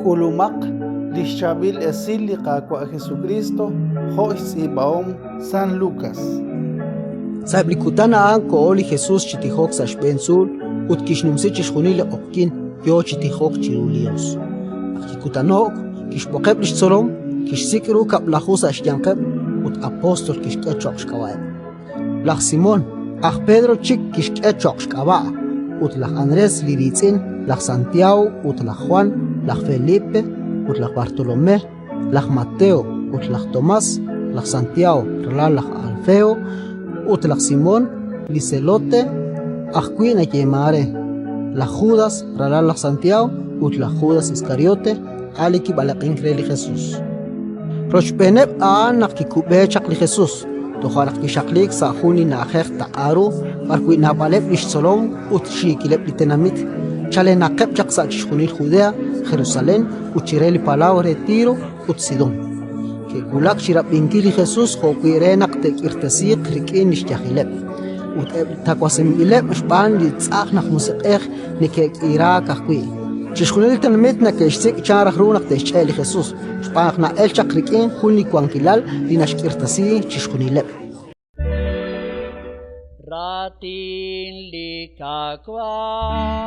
K'ulumaq li xchaab'il esil li Qaawa' Jesukriist jo' xtz'iib'ahom San Lukas. Sa'eb' li kutan a'an koho li Jesus chi tijok sa' xb'een tzuul ut kixnumsi chixjunil li q'oqyink yo chi tijok chiru li Yos. Naq kikutano'k, kixb'oqeb' li xtzolom, kixsik' ru kab'laju sa' xyanqeb' ut apóstol kixk'e cho'q xk'ab'a'eb'. Laj Simón, aj Pedro chik kixk'e cho'q xk'ab'a', ut laj Andrés li riitz'in, laj Santiago ut laj Jwan, laj Felipe ut laj Bartolomé, laj Mateo ut laj Tomás, laj Santiago ralal laj Alfeo, ut laj Simón li Zelote ajwi' nayeemank re, laj Judas ralal laj Santiago ut laj Judas Iskariote, a' li kib'alaq'ink re li Jesus. Rochb'eeneb' a'an naq kikub'e chaq li Jesus, toja' naq kixaqliik sa' jun li na'ajej taq'a ru b'arwi' naab'aleb' li xtzolom ut xiikileb' li tenamit chalenaqeb' chaq sa' chixjunil Judea, Jerusalén ut chire li palaw re Tiro ut Sidón. Ke'wulak chi rab'inkil li Jesus jo'wi' re naq te'k'irtasiiq rik'in li xyajileb'. Ut eb' li tawasinb'ileb' xb'aan li tz'ajn aj musiq'ej neke'k'iraak ajwi'. Chixjunil li tenamit neke'xsik' chan raj ru naq te'xch'e' li Jesus, xb'aan naq na'elk chaq rik'in jun li wankilal li naxk'irtasi chixjunileb'. Raatin li Qaawa'.